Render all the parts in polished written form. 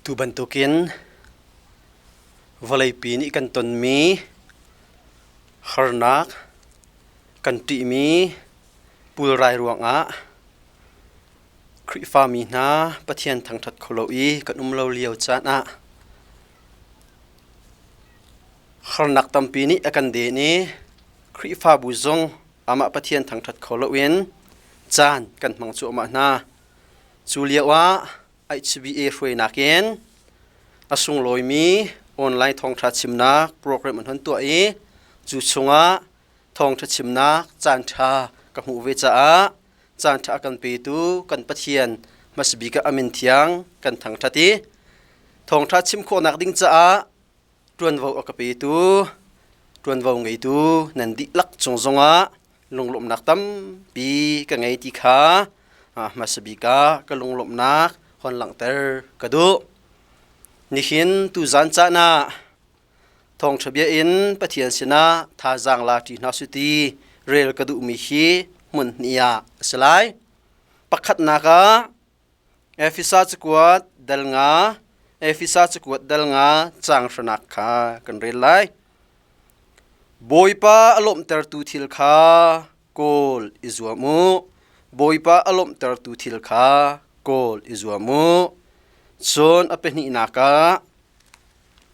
Tu bantukin vawleipi nih kan tonmi harnak, kan ṭihmi pulrai ruangah Khrihfami hna Pathian thangṭhat kho lo i kan um lo lio caan ah harnak tampi nih a kan den i Khrihfabu zong amah Pathian thangṭhat kho loin caan kan hmang cuahmah hna. Cu lioah HBA hruainak in a sunglawimi online thawngṭha chimnak program an hun tuah i cu chungah thawngṭha chimnak caanṭha ka hmuh ve caah caanṭha a kan petu kan Pathian hmasabik ah a min thiang kan thangṭhat i thawngṭha chim khawhnak ding caah ṭuanvo a ka petu ṭuanvo ngeitu nan dihlak cung zongah lunglawmhnak tampi ka ngei ti kha hmasa bik ah ka lunglawmhnak hon langhter ka duh. Nihin tuzan caan ah thawngṭha bia in Pathian sinah thazaang la ṭi hna su ti rel ka duhmi hi hmun hnih ah a si lai. Pakhatnak ah Efesa cakuat dal nga Efesa cakuat dal nga caang hranak kha kan rel lai. Bawipa a lawmhtertu thil kha kawl i zuam u. Bawipa a lawmhtertu thil kha kawl i zuam u. Cun a pahnihnak ah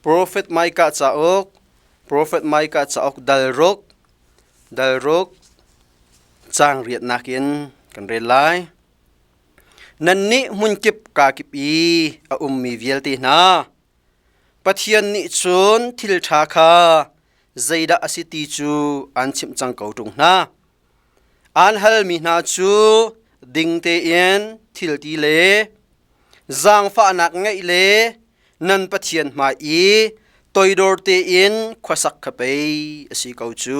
Profet Micah cauk Profet Micah cauk dal ruk dal ruk caang riatnak in kan rel lai. Nannih hmunkip kakip i a ummi vialte hna, Pathian nih cun thil ṭha kha zeidah a si ti cu aan chimh cang ko ṭung hna. Aan halmi hna cu ding tein thil ti le zaangfahnak ngeih le nan Pathian hmai i toidor tein khuasak kha pei a si ko cu.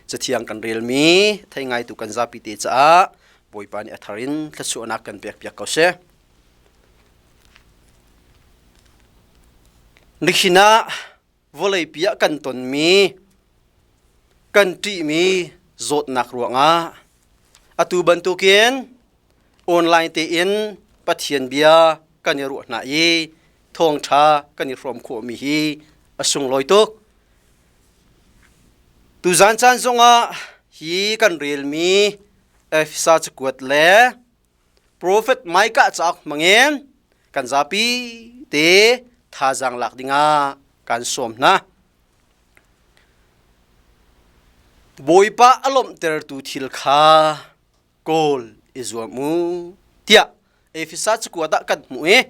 Cathiang kan relmi thei ngaitu kan zapi te caah Bawipa nih a thar in thluachuahnak kan pekpiak ko seh. Nihin ah vawleipi ah kan tonmi kan ṭihmi zawtnak ruangah atu bantukin online tein Pathian bia kan i ruah hna i thawngṭha kan i hrawm khawhmi hi a sunglawi tuk. Tuzan caan zongah hi kan relmi Efesa cakuat le Profet Micah cauk hmangin kan zapi te thazaang lak dingah kan sawm hna. Bawipa a lawmhtertu thil kha kawl i zuam u tiah Efesa cakuat ah kan hmuh i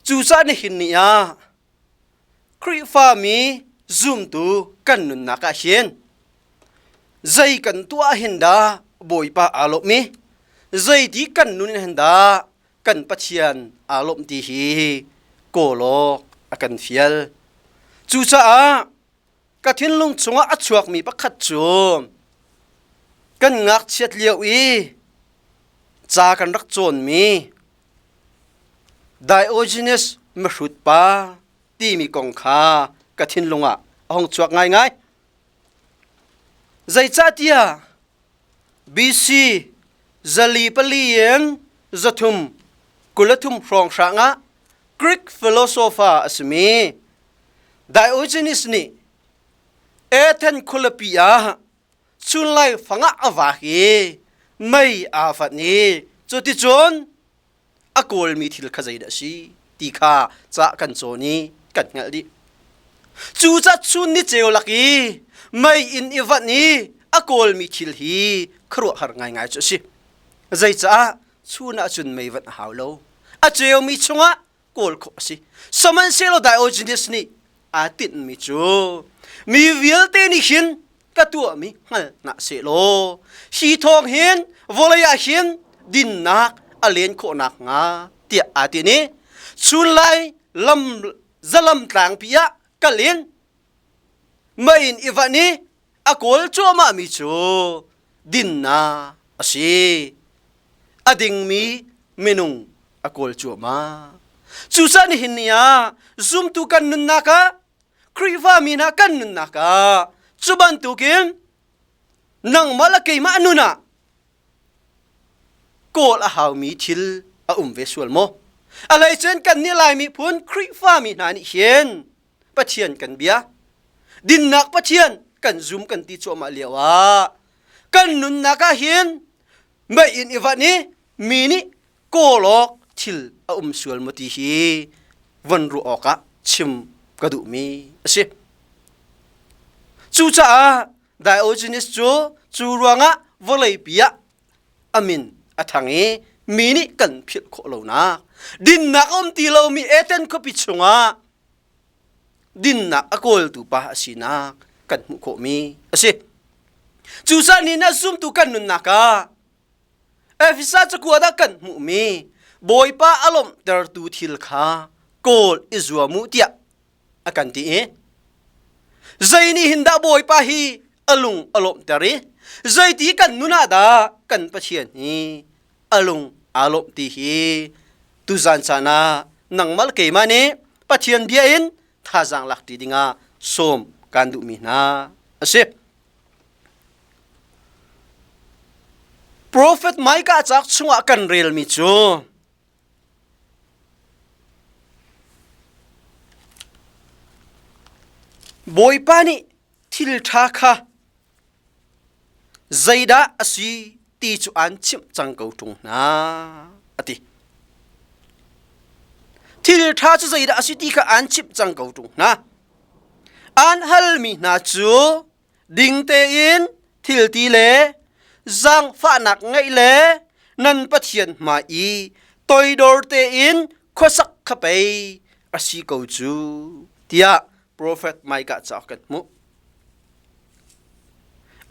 cucaah nihin ni ah Khrihfami zumtu kan nunnak ah hin zei kan tuah hin dah Bawipa aa lawmh i zeiti kan nun hin dah kan Pathian aa lawmh ti hi kawl awk a kan fial. Cucaah ka thinlung chungah a chuakmi pakhat cu kan ngakchiat lio i ca kan rak cawnmi Diogenes mihrut pa timi kong kha ka thinlung ah a hung chuak ngaingai. Zeicahtiah BC 404 in 323 hrawnghrang ah Greek philosopher a simi Diogenes nih Athens khualipi ah chunlai fangah a vak i mei aa fanh i cuticun a kawlmi thil kha zeidah a si ti kha ca kan cawn i kan hngalh dih. Cucaah chun ni ceu lak i mei in i vanh i a kawlmi thil hi khuaruahhar ngaingai cu a si. Zeicah chun ah cun mei vanh a hau lo. A ceumi chungah kawl khawh a si. Sihmanhsehlaw Diogenes nih aa tinhmi cu mi vialte nih hin ka tuahmi hngal hna sehlaw hi thawng hin vawlei ah hin dinnak a len khawh nakhnga tiah aa tin i chunlai lam zalam tlangpi ah kal in mei in i vanh i a kawl cuahmahmi cu dinnak a si. A dingmi minung a kawl cuahmah. Cucaah nihin ni ah zumtu kan nunnak ah Khrihfa mi hna kan nunnak ah cu bantukin nangmah le keimah nun ah kawl a haumi thil a um ve sual maw? A hlei cun kan nih Lai miphun Khrihfa mi hna nih hin Pathian kan bia. Dinnak Pathian kan zum kan ti cuahmah lio ah kan nunnak ah hin mei in i vanh i mi nih kawl awk thil a um sual maw ti hi von ruah awkah chim ka duhmi a si. Cucaah Diogenes cu cu ruangah vawleipi ah a min a thang i mi nih kan philh khawh lonak dinnak a um ti lomi Athens khuapi chungah dinnak a kawltu pa a sinak kan hmuh khawhmi a si. Cucaah ni na zumtu kan nunnak ah Efesa cakuat ah kan hmuhmi Bawipa a lawmhtertu thil kha kawl i zuam u tiah a kan ti i zei nih hin dah Bawipa hi a lung a lawmhter i zeiti kan nun ah dah kan Pathian hi a lung aa lawmh ti hi tuzan caan ah nangmah le keimah nih Pathian bia in thazaang lak ṭi dingah sawm kan duhmi hna a si. Profet Micah cauk chungah kan relmi cu Bawipa nih thil ṭha kha zeidah a si ti cu aan chimh cang ko ṭung hna, a ti. Thil ṭha cu zeidah a si ti kha aan chimh cang ko ṭung hna. Aan halmi hna cu ding tein thil ti le zaangfahnak ngeih le nan Pathian hmai i toidor tein khuasak kha pei a si ko cu tiah profet Micah cauk kan hmuh.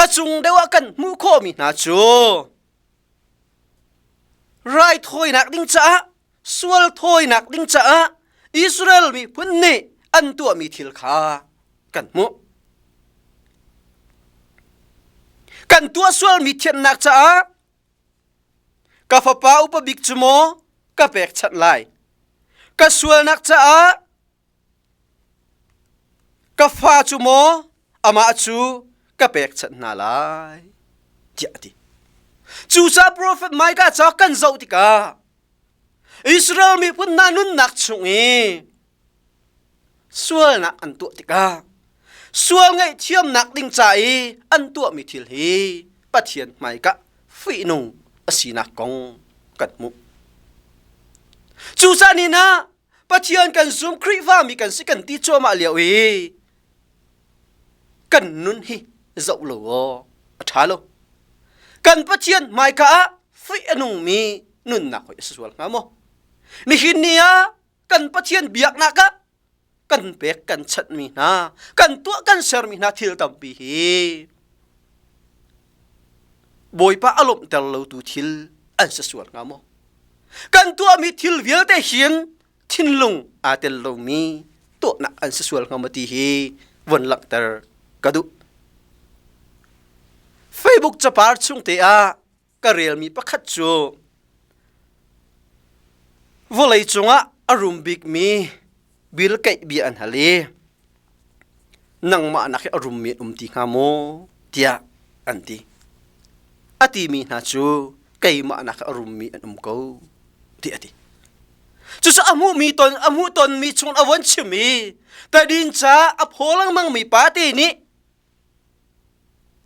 A cung deuh ah kan hmuh khawhmi hna cu raithawinak ding caah sual thawinak ding caah Israel miphun nih an tuahmi thil kha kan hmuh. Kan tuah sualmi thiannak caah ka fapa upa bik cu maw ka pekchanh lai. Ka sualnak caah Ka fa cu maw amah cu ka pekchanh hna lai tiah a ti. Cucaah profet Micah ca kan zoh tikah Israel miphun hna nunnak chung i sualnak an tuah tikah sual ngaihthiamnak ding ca i an tuahmi thil hi Pathian hmaikah fihnung a sinak kong kan hmuh. Cucaah ni ah Pathian kan zum Khrihfa mi kan si kan ti cuahmah lio i kan nun hi zoh lo aw a ṭha lo. Kan Pathian hmaika ah fih a nungmi nunnak hoi a si sual hnga maw? Nihin ni ah kan Pathian biaknak ah kan pek kan chanhmi hna, kan tuah kan sermi hna thil tampi hi Bawipa a lawmhter lotu thil an si sual hnga maw? Kan tuahmi thil vialte hin thinlung aa tel lomi tuahnak an si sual hnga maw ti hi von langhter ka duh. Facebook capar chung te ah ka relmi pakhat cu vawlei cungah a rum bikmi Bill Gates bia an hal i nangmah nak hi a rummi an um ti hnga maw tiah an ti. A timi hna cu keimah nak a rummi an um ko ti a ti. Cucu a hmuhmi ton a hmuh tonmi chung a von chim i tadinca a phaw lengmang mi pa te nih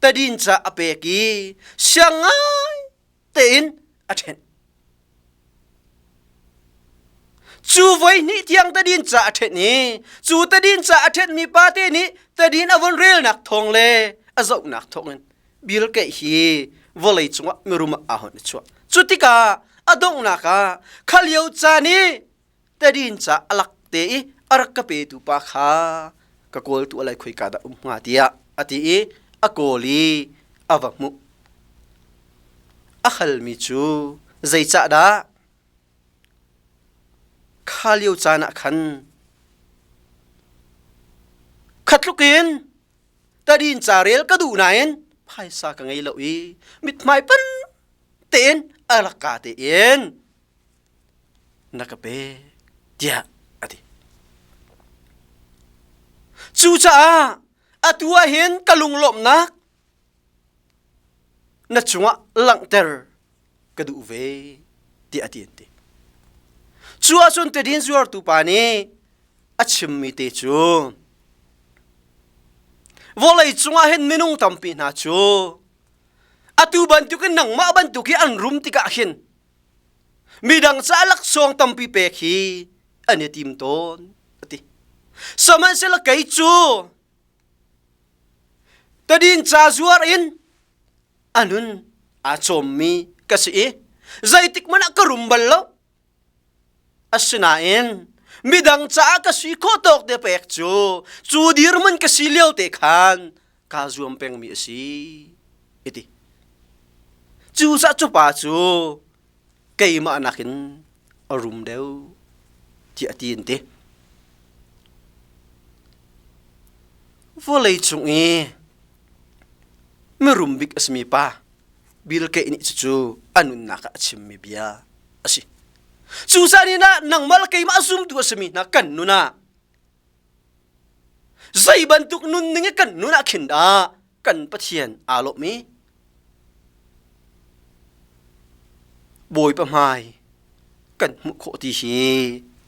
tadinca a pek i siang ngai tein a ṭhenh. Cu voi hnih tiang tadinca a ṭhenh i cu tadinca a ṭhenhmi pa te nih tadin a von relnak thawng le a zohnak thawngin Bill Gates hi vawlei cungah mirum ah aa hon i chuah. Cu tikah a donghnak ah kha lio caan i tadinca a lak te i a rak ka petu pa kha ka kawltu a lai khoika dah um hnga tiah a ti i a kawl i a va hmuh. A halmi cu zeicahdah kha lio caan ah khan kha tluk in tadinca rel ka duh nain phaisa ka ngei lo i mithmai pan tein a rak ka tein na ka pek tiah a ti. Cucaah atu ah hin ka lunglawmhnak na cungah langhter ka duh ve tiah a ti an ti. Cu ahcun tedin zuartu pa nih a chimmi te cu vawlei cungah hin minung tampi hna cu atu bantukin nangmah bantuk hi an rum tikah hin midang ca laksawng tampi pek hi an i tim tawn a ti. Sihmanhsehlaw kei cu tadin ca zuar in a nun aa cawmmi ka si i zeitik hmanh ah ka rum bal lo. Asinain midang caah ka si khawh tawk te pek cu cu dirhmun ka si lio te khan kaa zuam pengmi a si iti. Cucaah cu pa cu keimah nakin a rum deuh tiah a ti an ti. Vawlei cung i mirum bik a simi pa Bill Gates nih cucu a nunnak ah a chimmi bia a si. Cucaah ni ah nangmah le keimah zumtu a simi hna kan nun ah zei bantuk nunning i kan nun ah khin dah kan Pathian aa lawmh i Bawipa hmai kan hmuh khawh ti hi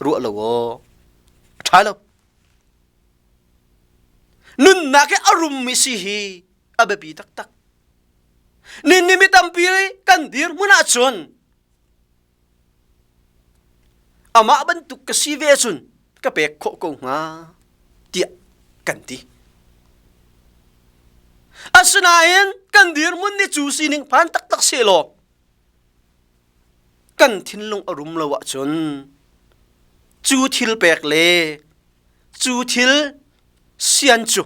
ruah lo aw a ṭha lo. Nunnak i a rummi si hi a biapi taktak. Nin mi tampi kan dirhmun ahcun amah bantuk ka si ve cun ka pek khawh ko hnga tiah kan ti. Asinain kan dirhmun nih cu sining phan taktak sehlaw kan thinlung a rum lo ahcun cu thil pek le cu thil sian cu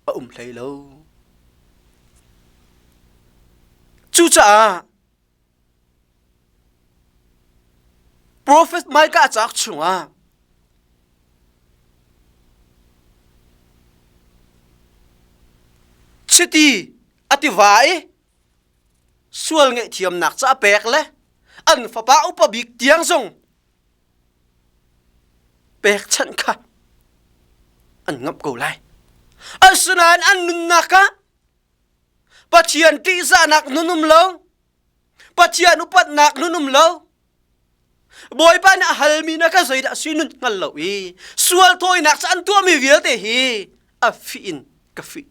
a um hlei lo. Cucaah Prophet Micah cauk chungah chiti a tiva i sual ngaihthiamnak ca pek le an fapa upa bik tiang zong pekchanh kha an ngamh ko lai. Asinain an nunnak ah Pathian ṭihzahnak nun um lo, Pathian upatnak nun um lo, Bawipa nih a halmi na ka zeidah si nun hngal lo i sual thawinak cu an tuahmi vialte hi a fih in ka fih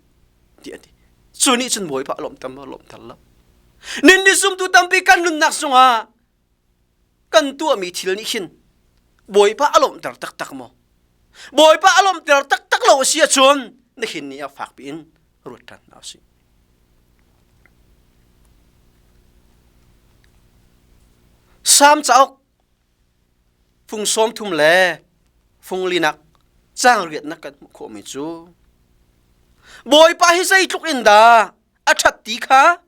ti a ti. Cu nih cun Bawipa a lawmhter maw lawmhter lo. Nin ni zumtu tampi kan nunnak zungah kan tuahmi thil nih khin Bawipa a lawmhter taktak maw? Bawipa a lawmhter taktak lo a si ahcun nihin ni ah fakpi in ruat ṭhan hna usih. Salm cauk fung 30 le fung linak caang riatnak kan hmuh khawhmi cu Bawipa hi zeitluk in dah a ṭhat ti kha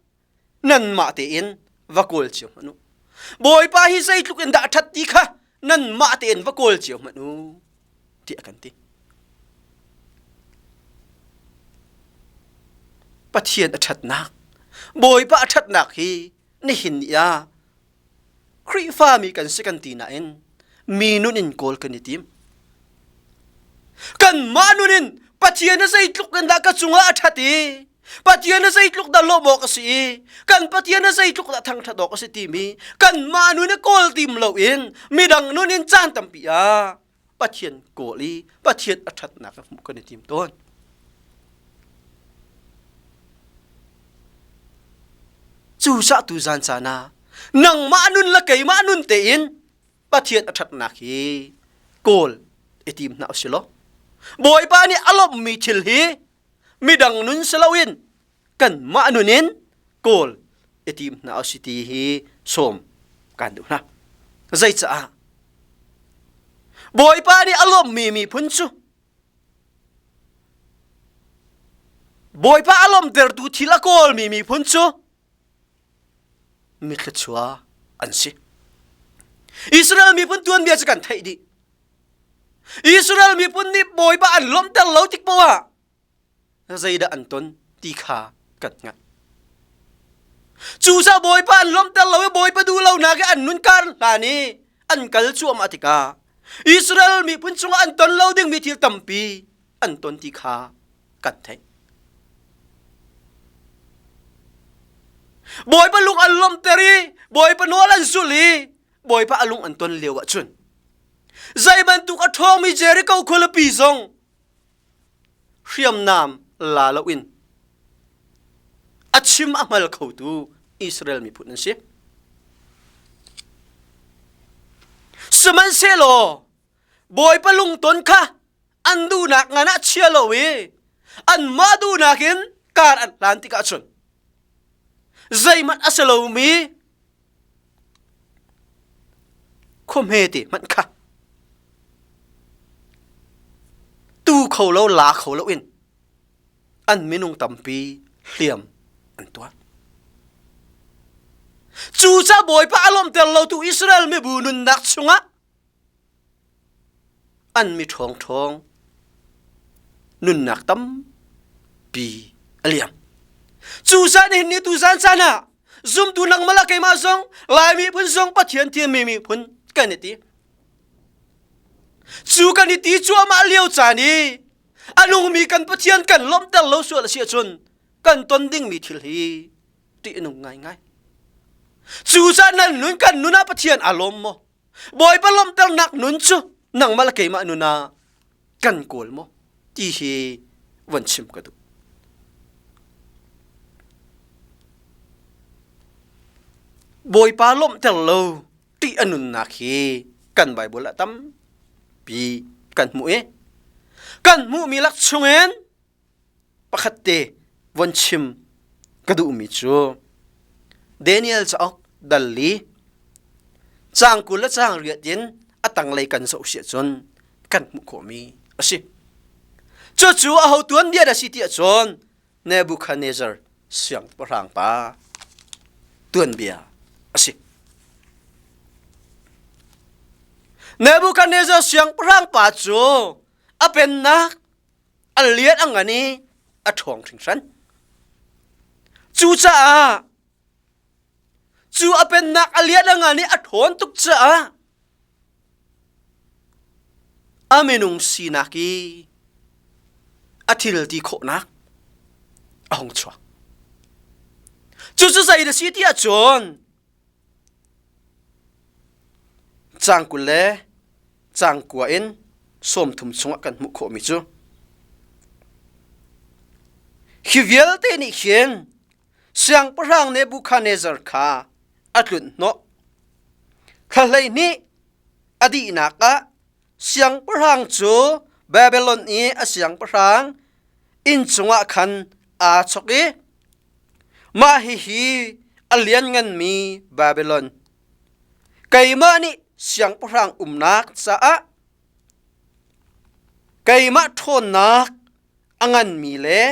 nanmah tein va kawl cio hmanh u. Bawipa hi zeitluk in dah a ṭhat ti kha nanmah tein va kawl cio hmanh u tiah a kan ti. Pathian a ṭhatnak, Bawipa a ṭhatnak hi nihin ni ah Khrihfami kan si kan ti nain mi nun in kawl kan i tim. Kanmah nun in Pathian a zeitluk in dah ka cungah a ṭhat i Pathian a zeitluk dah lawmh awk a si i kan Pathian a zeitluk dah thangṭhat awk a si timi kanmah nun i kawl tim loin midang nun in caan tampi ah Pathian kawl i Pathian a ṭhatnak a hmuh kan i tim tawn. Cucaah tu zan caan ah nangmah nun le keimah nun tein Pathian a ṭhatnak hi kawl i tim hna usih law Bawipa nih a lawmhmi thil hi midang nun si loin kanmah nun in kawl i tim hna usih ti hi sawm kan duh hna. Zeicaah? Bawipa nih a lawmhmi miphun cu Bawipa a lawmhtertu thil a kawlmi miphun cu mithluachuah an si. Israel miphun tuanbia cu kan theih dih. Israel miphun nih Bawipa an lawmhter lo tik poah ah zeidah an ton ti kha kan hngalh. Cucaah Bawipa an lawmhter lo i Bawipa duh lonak i an nun kar hlan i an kal cuahmah tikah Israel miphun cungah an ton lo dingmi thil tampi an ton ti kha kan theih. Bawipa lung an lawmhter i Bawipa nawl an zulh i Bawipa a lung an ton lio ahcun. Zei bantuk a ṭhawngmi Jericho khualipi zong hriamnam la loin a chim a hngal khotu Israel miphun an si. Sihmanhsehlaw Bawipa lungton kha an duhnak ngan ah chia lo i anmah duhnak in kar an hlan tikah cun zeihmanh a si lomi Khuahme te hmanh kha tu kho lo la kho lo in an minung tampi hliam an tuar. Cucaah Bawipa a lawmhter lotu Israel mibu nunnak chungah an mi ṭhawngṭhawng nunnak tampi a liam. Cucaah nihin ni tuzan caan ah zumtu nangmah le keimah zong Lai miphun zong Pathian thiammi miphun kan i ti. Cu kan i ti cuahmah lio caan i a nungmi kan Pathian kan lawmhter lo sual a si ahcun kan ton dingmi thil hi ṭih a nung ngaingai. Cucaah nan nun kan nun ah Pathian aa lawm maw? Bawipa lawmhternak nun cu nangmah le keimah nun ah kan kawl maw ti hi von chim ka duh. Bawipa lawmhter lo ti a nunnak hi kan Bible ah tampi kan hmuh i kan hmuhmi lak chungin pakhat te von chim ka duhmi cu Daniel cauk dal li caang 20 le caang riat in a tanglei kan zoh si ahcun kan hmuh khawhmi a si. Cucu aho tuanbia dah si ti ahcun Nebuchadnezzar siangpahrang pa tuanbia a si. Nebuchadnezzar siangpahrang pa cu a pennak a lian a ngan i a ṭhawng hringhran. Cucaah cu a pennak a lian a ngan i a ṭhawn tuk caah a minung sinak i a thil ti khawhnak a hung chuak. Cucu zei na si ti ahcun Caang 20 le caang kua in 30 chungah kan hmuh khawhmi cu hi vialte nih hin siangpahrang Nebuchadnezzar kha a tlunh hnawh. Thla 12 a dihnak ah siangpahrang cu Babylon i a siangpahrang inn chungah khan aa chok i Mah hihi a liannganmi Babilon. Keimah nih siangpahrang umnak caah keimah ṭhawnnak a nganmi le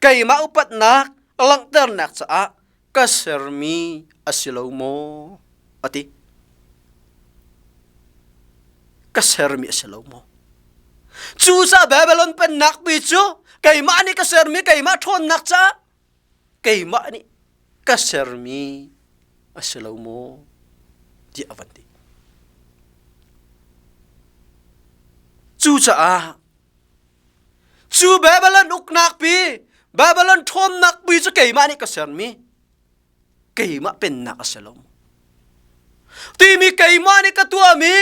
keimah upatnak langhternak caah ka sermi a si lo maw? A ti. Ka sermi a si lo maw? Cucaah Babylon pennak pi cu keimah nih ka sermi keimah ṭhawnnak caah keimah nih ka sermi a si lo maw tiah a van ti. Cucaah cu Babylon uknak pi Babylon ṭhawnnak pi cu keimah nih ka sermi keimah pennak a si lo maw timi keimah nih ka tuahmi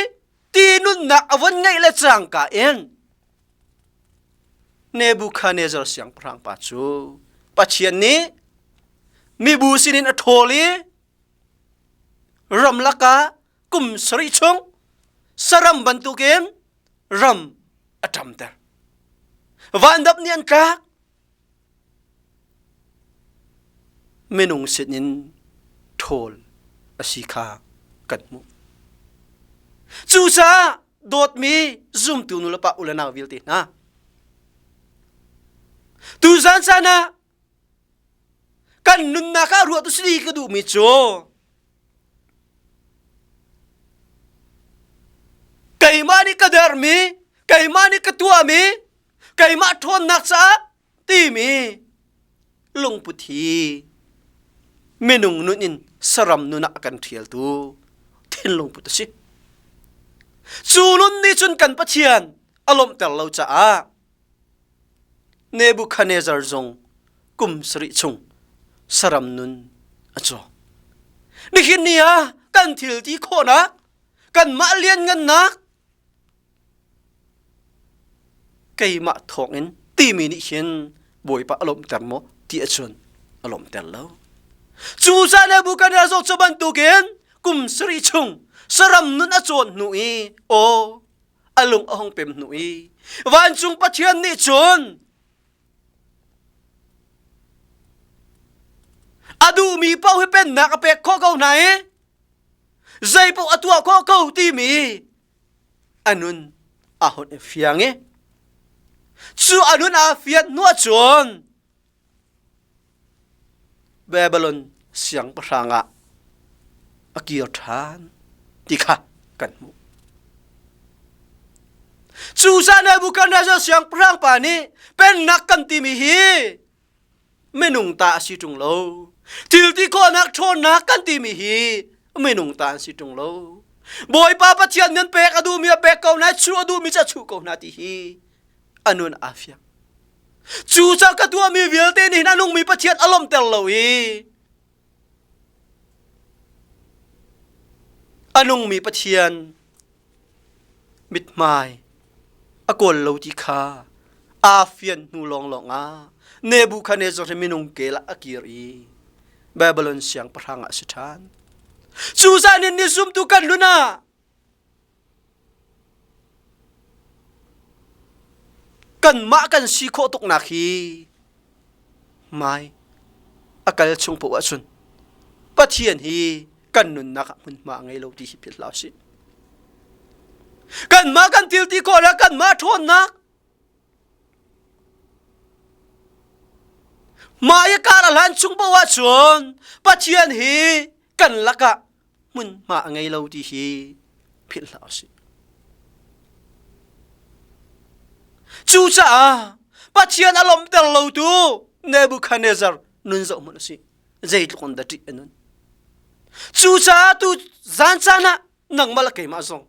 ti nunnak a von ngeih le cangka in Nebuchadnezzar siangpahrang pa cu Pathian nih mibu sinin a ṭhawl i ramlak ah kum sarih chung saram bantukin ram a ṭamter. Vandap nih an tlak. Minung sinin ṭhawl a si kha kan hmuh. Cucaah dawtmi zumtu nulepa u le nau vialte hna tuzan caan ah kan nunnak ah ruah tu si ka duhmi cu keimah nih ka dermi keimah nih ka tuahmi keimah ṭhawnnak caah timi lungput hi minung nun in saram nun ah a kan ṭhialtu thinlung put a si. Cu nun nih cun kan Pathian a lawmhter lo caah Nebuchadnezzar zong kum sarih chung saram nun a cawk. Nihin ni ah kan thil ti khawhnak, kanmah lianngannak. Keimah thawngin timi nih hin Bawipa a lawmhter maw ti ahcun a lawmhter lo. Cu caan Nebuchadnezzar cu bantukin kum sarih chung saram nun a cawn hnu i aw a lung a hung pem hnu i vancung Pathian nih cun a duhmi paoh hi pennak a pek khawh ko hna i zei paoh a tuah khawh ko timi a nun a hun i fiang i cu a nun aa fian hnu ahcun Babylon siangpahrang ah a kir ṭhan ti kha kan hmuh. Cu zan Nebuchadnezzar siangpahrang pa nih pennak kan timi hi minung ta a si ṭung lo. Thil ti khawhnak ṭhawnnak kan timi hi minung ta an si ṭung lo. Bawipa Pathian nan pek a duhmi a pek ko hna, chuh a duhmi cu a chuh ko hna ti hi a nun aa fiang. Cu ca ka tuahmi vialte nih hin a nungmi Pathian a lawmhter lo i a nungmi Pathian mithmai a kawl lo ti kha aa fian hnu lawnglawng ah Nebuchadnezzar hi minung kel ah a kir i Babylon siangpahrang ah a si ṭhan. Cu zan in ni zumtu kan nun ah Kanmah kan si khawh tuknak hi hmai a kal chung paoh ahcun Pathian hi kan nunnak ah hmunhma a ngei lo ti hi philh hlah usih. Kanmah kan thil ti khawh le kanmah ṭhawnnak Mah i kar a hlan chung paoh ahcun Pathian hi kan lakah hmunhma a ngei lo ti hi philh hlah usih. Cucaah Pathian a lawmhter lotu Nebuchadnezzar nun zoh hmanh usih. Zeitluk in dah ṭih a nun. Cucaah tu zan caan ah nangmah le keimah zong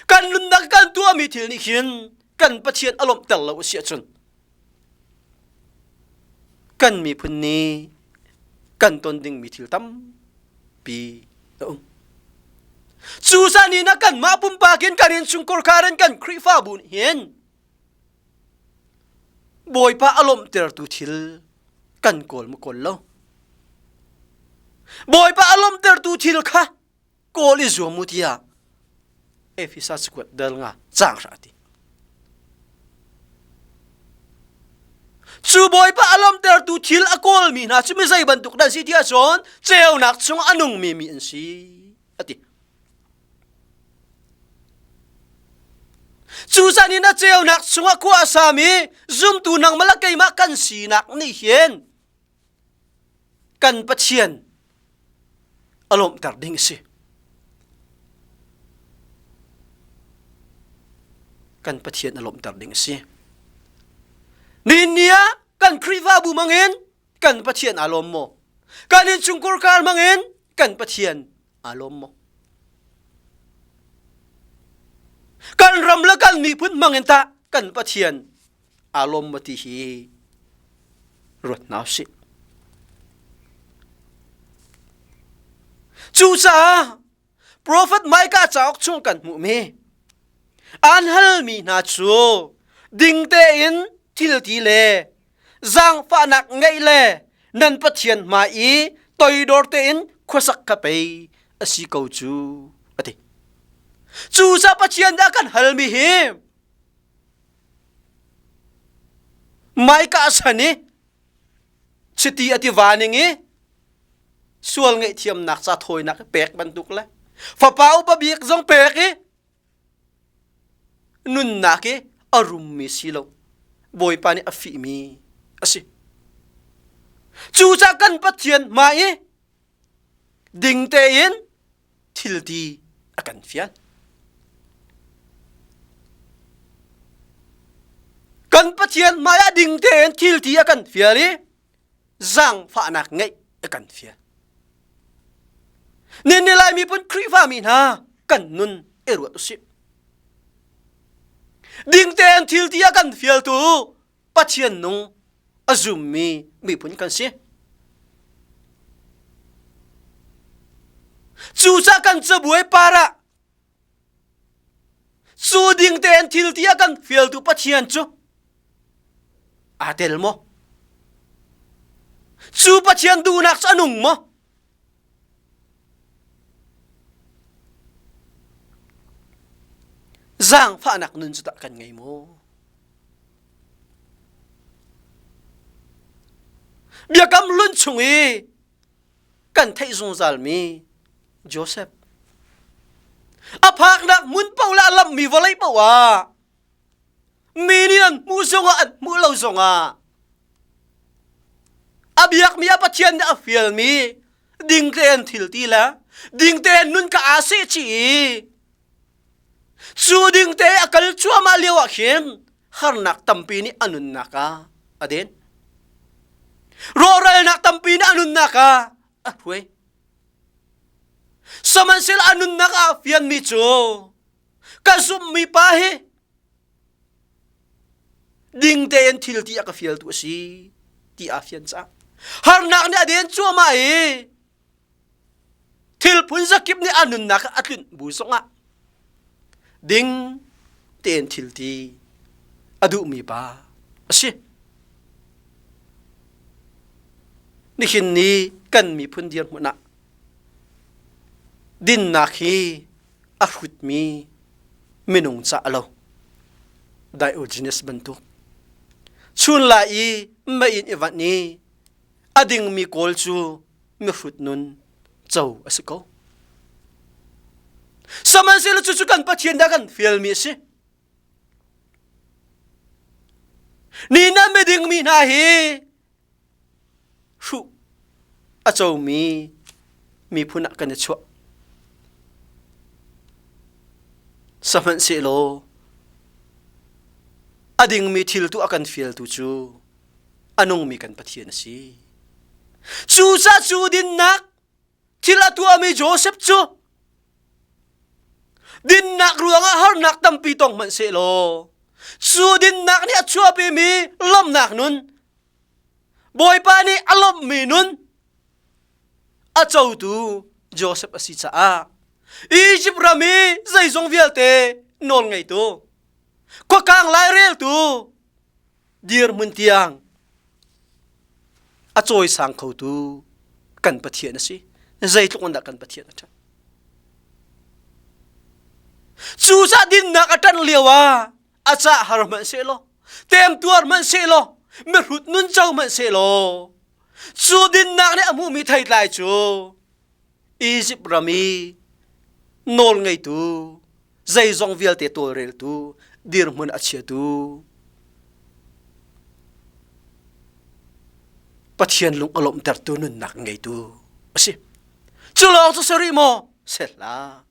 kan nunnak kan tuahmi thil nih hin kan Pathian a lawmhter lo a si ahcun kan miphun nih kan ton dingmi thil tampi a um. Cu zan in ah kanmah pumpak in kan innchungkhar khar in kan Khrihfabu nih hin Bawipa a lawmhtertu thil kan kawl maw kawl lo. Bawipa a lawmhtertu thil kha kawl i zuam u tiah Efesa cakuat dal nga caang hra ti. Cu Bawipa a lawmhtertu thil a kawlmi hna cu mi zei bantuk dah si tiah cun ceunak chung a nungmi mi an si a ti. Cu zan in a ceunak chungah khua a sami zumtu nangmah le keimah kan sinak nih hin kan Pathian a lawmhter ding a si. Kan Pathian a lawmhter ding a si. Nihin ni ah kan Khrihfabu mangin kan Pathian aa lawm maw? Kan innchungkhar kar mangin kan Pathian aa lawm maw? Kan ram le kan miphun mangin tah kan Pathian aa lawm maw ti hi ruat hna usih. Cucaah Prophet Micah cauk chung kan hmuhmi an halmi hna cu ding tein thil ti le zaangfahnak ngeih le nan Pathian hmai i toidor tein khuasak kha pei a si ko cu a ti. Cucaah Pathian dah kan halmi hi Maika san i chiti a ti va ning i sual ngaihthiamnak ca thawinak pek bantuk le fapa upa bik zong pek i nunnak i a rummi si lo Bawipa nih a fihmi a si. Cucaah kan Pathian hmai i ding tein thil ti a kan fial. Kan Pathian hmaiah ding tein thil ti a kan fial i zaangfahnak ngeih a kan fial. Nin ni Lai miphun Khrihfa mi hna kan nun i ruat usih. Ding tein thil ti a kan fialtu Pathian nung a zummi miphun kan si. Cucaah kan cabuai par ah Cu ding tein thil ti a kan fialtu Pathian cu aa tel maw? Cu Pathian duhnak cu a nung maw? Zaangfahnak nun cu tah kan ngei maw? Biakam hlun chung i kan theih zungzalmi Joseph a phaknak hmun paoh le a lamhmi vawlei paoh ah mi nih an hmuh zongah an hmuh lo zongah a biakmi a Pathian nih a fialmi ding tein thil ti le ding tein nun ka aa seh chih i cu ding te a kal cuahmah lio ah khin harnak tampi nih a nunnak ah a den. Rawhralnak tampi nih a nunnak ah a hruai. Sihmanhsehlaw a nunnak ah fianmi cu ka zumhmi pa hi ding tein thil ti a ka fialtu a si ti aa fian caah harnak nih a den cuahmah i thil phun zakip nih a nunnak a tlunh bu zongah ding tein thil ti a duhmi pa a si. Nihin ni kan miphun dirhmun ah dinnak hi a hrutmi minung ca a lo. Diogenes bantuk. Chun lai i mei in i vanh i a dingmi kawl cu mihrut nun co a si ko. Sihmanhsehlaw cucu kan Pathian dah kan fialmi a si. Ni na miding mi hna hi hruh a comi miphun ah kan i chuah. Sihmanhsehlaw a dingmi thil tu a kan fialtu cu a nungmi kan Pathian a si. Cucaah cu dinnak thil a tuahmi Joseph cu dinnak ruangah harnak tampi tong hmanh sehlaw cu dinnak nih a chuahpimi lawmhnak nun Bawipa nih a lawmhmi nun a cotu Joseph a si caah Egypt ram i zeizong vialte nawl ngeitu khuakang laireltu dirhmun tiang a cawisang khotu kan Pathian a si. Zeitluk in dah kan Pathian a ṭhat. Cucaah dinnak a ṭan lio ah a cah har hmanh sehlaw, temtuar hmanh sehlaw, mihrut nun co hmanh sehlaw, cu dinnak nih a hmuhmi theitlai cu Izipt ram i nawlngeitu, zeizong vialte tawlreltu, dirhmun a chiatu, Pathian lung a lawmhtertu nunnak ngeitu a si. Cu lawng cu si rih maw? Si hlah.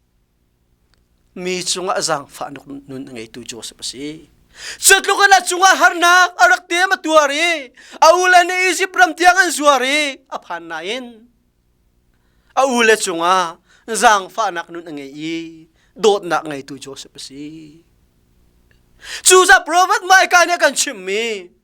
Mi cungah zaangfahnak nun a ngeitu Joseph a si. Cu tluk in a cungah harnak a rak tem a tuar i a ule nih Izipt ram tiang an zuar i a phan nain A ule cungah zaangfahnak nun a ngei i dawtnak ngeitu Joseph a si. Cucaah Prophet Micah nih a kan chimhmi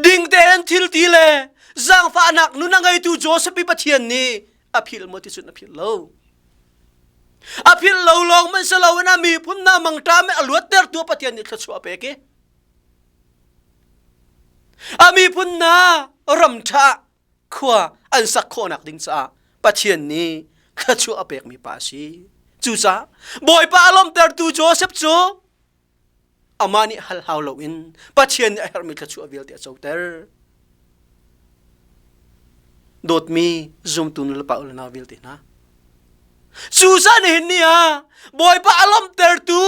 ding tein thil ti le zaangfahnak nun a ngeitu Joseph i Pathian nih a philh maw ti cun a philh lo. A philh lo lawng man si loin a miphun hna mangṭam i a luattertu Pathian nih thluachuah a pek i A miphun hna ram ṭha khua an sak khawhnak ding caah Pathian nih thluachuah a pekmi pa a si. Cucaah Bawipa a lawmhtertu Joseph cu amah nih hal hau loin Pathian nih a herhmi thluachuah vialte a coter. Dawtmi zumtu nulepa u le nau vialte hna. Cucaah nihin ni ah Bawipa a lawmhtertu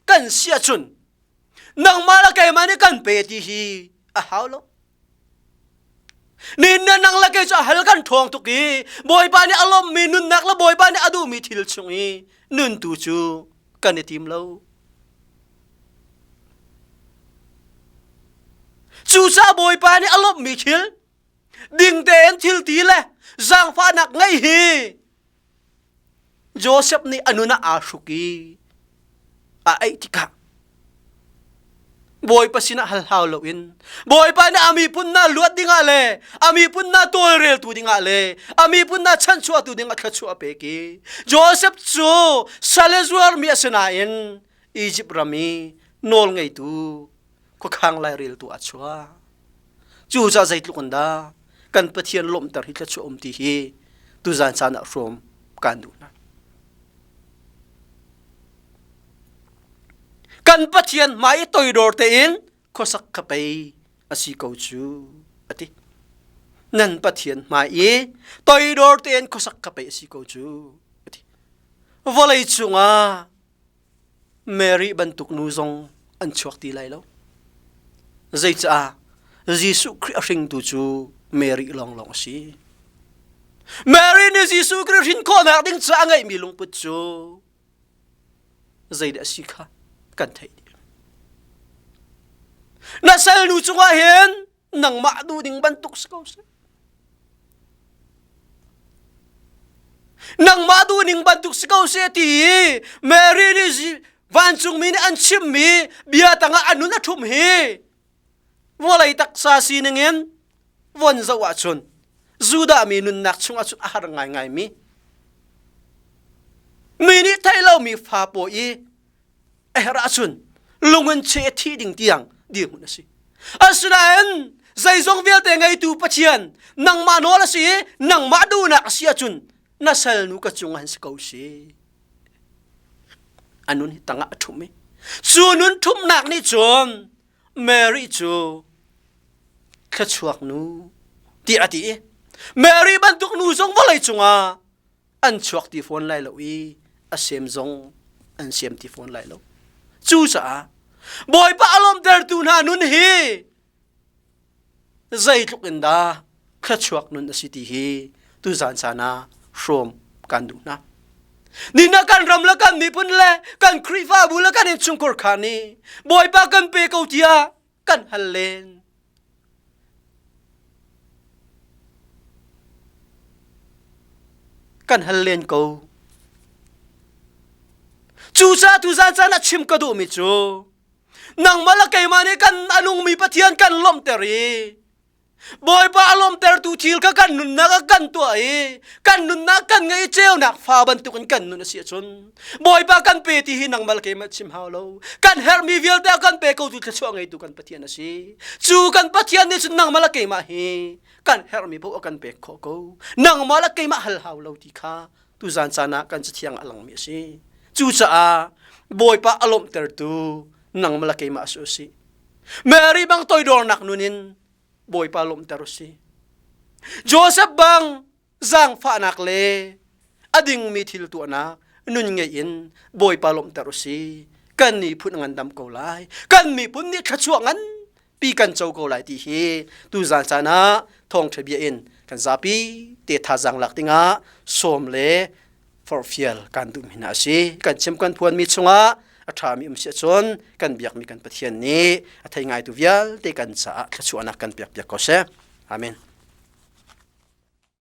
kan si ahcun nangmah le keimah nih kan pe ti hi a hau lo Nin na nang le kei cu a hal kan ṭhawng tuk i Bawipa nih a lawmhmi nunnak le Bawipa nih a duhmi thil chung i nun tu cu kan i tim lo. Cucaah Bawipa nih a lawmhmi thil ding tein thil ti le zaangfahnak ngeih hi Joseph nih a nun ah aa hruk i a eih tikah. Bawipa sinah hal hau loin Bawipa nih a miphun hna luat dingah le a miphun hna tawlreltu dingah le a miphun hna chanchuahtu dingah thluachuah a pek i Joseph cu sal le zuarmi a si nain Izipt ram i nawl ngeitu khuakhang laireltu a chuah. Cucaah zeitluk in dah kan Pathian lawmhter hi thluachuah um ti hi tuzan caan ah hrawm kaan duh hna. Kan Pathian hmai i toidor tein khuasak kha pei a si ko cu a ti. Nan Pathian hmai i toidor tein khuasak kha pei a si ko cu a ti. Vawlei cungah Mary bantuk nu zong an chuak ti lai lo. Zeicah Jesuh Khrih a hringtu cu Mary lawnglawng a si. Mary nih Jesuh Khrih hrin khawhnak ding caah a ngeihmi lungput cu zeidah a si kha kan theih dih. Na salnu cungah hin nangmah duh ding bantuk si ko seh. Nangmah duh ning bantuk si ko seh ti i Mary nih vancungmi nih an chimmi bia tangah a nun a ṭhum hi vawlei taksa sining in von zoh ahcun Judah mi nunnak chungah cun a har ngaingaimi mi nih theih lomi fa paw i a herh ahcun lung in cheh thi ding tiang dirhmun a si. Asinain zeizong vialte ngeitu Pathian nangmah nawl a si i nangmah duhnak a si ahcun na salnu ka cung han si ko si. A nun hi tangah a ṭhum i cu nun ṭhumnak nih cun Mary cu thluachuak nu tiah a ti i Mary bantuk nu zong vawlei cungah an chuak ti fawn lai lo i a sem zong an sem ti fawn lai lo. Cucaah Bawipa a lawmtertu hna nun hi zeitluk in dah thluachuak nun a si ti hi tuzan caan ah hrawm kan duh hna. Nina kan ram le kan miphun le kan Khrihfabu le kan innchungkhar kha nih Bawipa kan pe ko tiah kan hal len. Kan hal len ko. Cucaah tuzan caan ah chim ka duhmi cu nangmah le keimah nih kan a nungmi Pathian kan lawmhter i Bawipa a lawmhtertu thil kha kan nunnak ah kan tuah i kan nunnak kan ngeih i ceunak fa bantukin kan nun a si ahcun Bawipa kan pe ti hi nangmah le keimah chim hau lo kan herhmi vialte a kan pe ko tu thluachuah ngeitu kan Pathian a si cu kan Pathian nih cun nangmah le keimah hi kan herhmi paoh a kan pek khawh ko nangmah le keimah hal hau lo ti kha tuzan caan ah kan cathiang a langmi a si cucaah Bawipa a lawmhtertu nangmah le keimah si usih Mary bang toidornak nun in Bawipa lawmhter usih Joseph bang zaangfahnak le a dingmi thil tuahnak nun ngei in Bawipa lawmhter usih kan miphun a ngandam ko lai kan miphun nih thluachuah ngan pi kan co ko lai ti hi tuzan caan ah thawngṭha bia in kan zapi te thazaang lak dingah sawm le forhfial kan duh mi hna a si kan chim kan phuan mi chungah a ṭhami um si ahcun kan biakmi kan Pathian nih a thei ngaitu vialte kan caah thluachuahnak kan pek piak ko seh amen.